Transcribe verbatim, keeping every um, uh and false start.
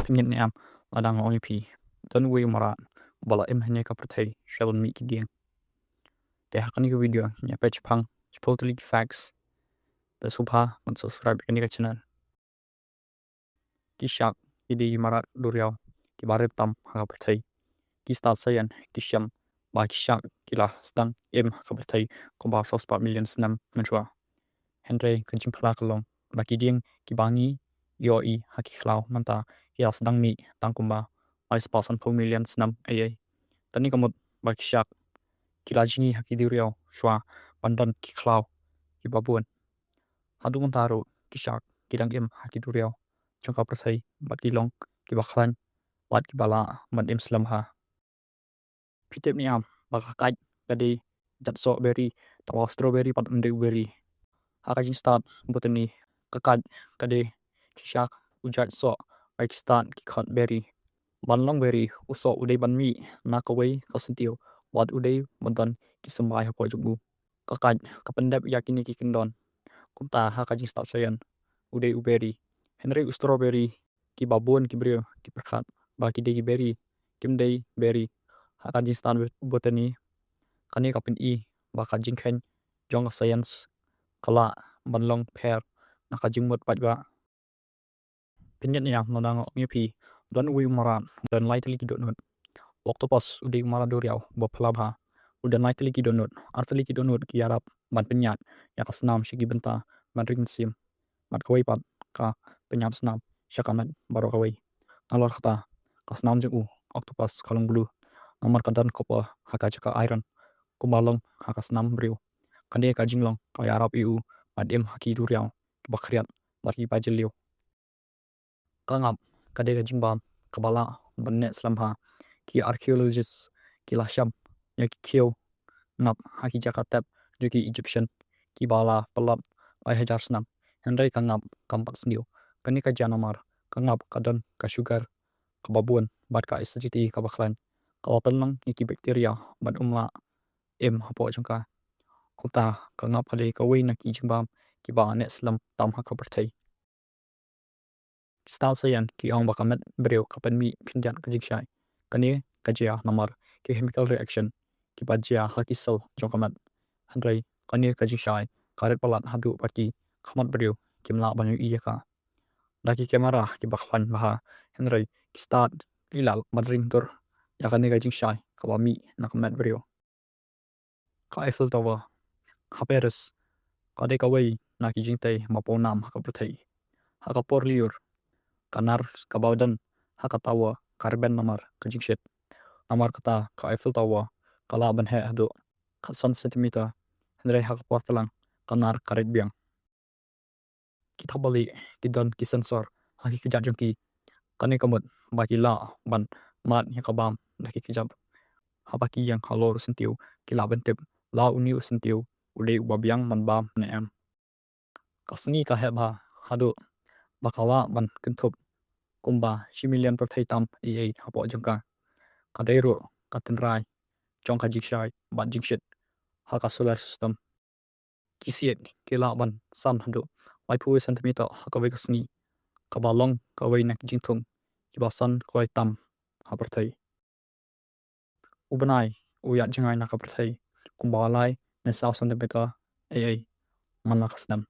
Pynïaid ne em, lada nga ong ïa phi, don uwei u mrad ba la im ha kane ka pyrthei shuwa ban mih ki dieng. Te ha kane ka video ngi ïa peit shaphang shiphew tylli ki facts. Te sngewbha ban subscribe ïa kane ka channel. Ki shark ki dei ki mrad duriaw kiba rit tam ha ka pyrthei. Ki stad science ki shem ba ki shark ki la sdang im ha ka pyrthei kumba saw spah million snem mynshuwa. Hynrei ka jingphylla ka long ba ki dieng kiba ngi ïohi ha ki khlaw mynta ki la sdang mih tang kumba lai spah sanphew million snem eiei. Kane ka mut ba ki shark ki la jngi ha ki duriaw shuwa ban don ki khlaw kiba bun. Haduh mynta ruh ki shark ki dang im ha ki duriaw jong ka pyrthei bad ki long kiba khlaiñ bad kiba lah ban im slem bha. Phi tip ne em ba ka kait ka dei jait soh berry, te u strawberry pat um dei u berry. Ha ka jingstad botany, ka kait ka dei shisha u jait soh ba ki stad ki khot berry. Ban long berry, u soh u dei ban mih na kawei ka syntiew bad u dei ban don ki symbai hapoh jong u. Ka kait ka pyndep ïa kine ki kyndon. Kumta ha ka jingstad science u dei u berry. Hynrei u strawberry, kiba bun ki briew ki pyrkhat ba ki dei ki berry, kim dei berry. Ha ka jingstad botany, kane ka pyni ba ka jingkheiñ jong ka science ka lah ban long pher na ka jingmut paidbah. Pynïaid ne em, lada nga ong ïa phi, don uwei u mrad, don lai tylli ki dohnud. U octopus u dei u mrad duriaw uba phylla bha. U don lai tylli ki dohnud, ar tylli ki dohnud ki ïarap ban pynïaid ïa ka snam sha ki bynta ban ring mynsiem. Bad kawei pat ka pynïaid snam sha ka met baroh kawei. Nalor kata, ka snam jong u octopus ka long blue namar ka don copper ha ka jaka iron kumba long ha ka snam briew. Kane ka jinglong ka ïarap ïa u ban im ha ki duriaw kiba khriat bad kiba jylliew. Ka ngap ka dei ka jingbam kaba lah ban neh slem bha. Ki archaeologist ki la sham ïa ki khiew ngap ha ki jaka tep jong ki Egyptian kiba la pynlap lai hajar snem. Hynrei ka ngap kam pat sniew. Kane ka jia namar ka ngap ka don ka sugar kaba bun bad ka acidity kaba khlaiñ, kaba pynlong ïa ki bacteria ban ym lah im hapoh jong ka. Kumta ka ngap ka dei kawei na ki jingbam kiba neh slem tam ha ka pyrthei. Ki stad science ki ong ba ka met briew ka pynmih khyndiat ka jingshai. Kane ka jia namar ki chemical reaction kiba jia ha ki cell jong ka met. Hynrei kane ka jingshai ka rit palat haduh ba ki khmat briew kim lah ban ïohi ïa ka. Da ki camera kiba khlaiñ bha, hynrei ki stad ki lah ban ring dur ïa kane ka jingshai kaba mih na ka met briew. Ka Eiffel Tower ha Paris ka dei kawei na ki jingtei ba pawnam ha ka pyrthei. Ha ka por lyiur ka nar kaba don ha ka tower ka rben namar ka jingshit. Namar kata ka Eiffel Tower ka lah ban heh haduh khatsan centimeter, hynrei ha ka por tlang ka nar ka rit biang. Ki thapbalieh ki don ki sensor ha ki kjat jong ki. Kane ka mut ba ki lah ban mad ïa ka bam da ki kjat. Haba ki ïeng halor u syntiew ki lah ban tip la une u syntiew u dei uba biang ban bam ne em. Ka sngi ka heh bha haduh ba ka lah ban kynthup kumba shi million pyrthei tam eiei hapoh jong ka. Ka dei ruh ka tynrai jong ka jingshai bad jingshit ha ka solar system. Ki siej ki lah ban san haduh laiphew centimeter ha kawei ka sngi, kaba long kawei na ki jingthung kiba san kawei tam ha pyrthei. U bnai u ïaid jngai na ka pyrthei kumba lai ne saw centimeter eiei man la ka snem.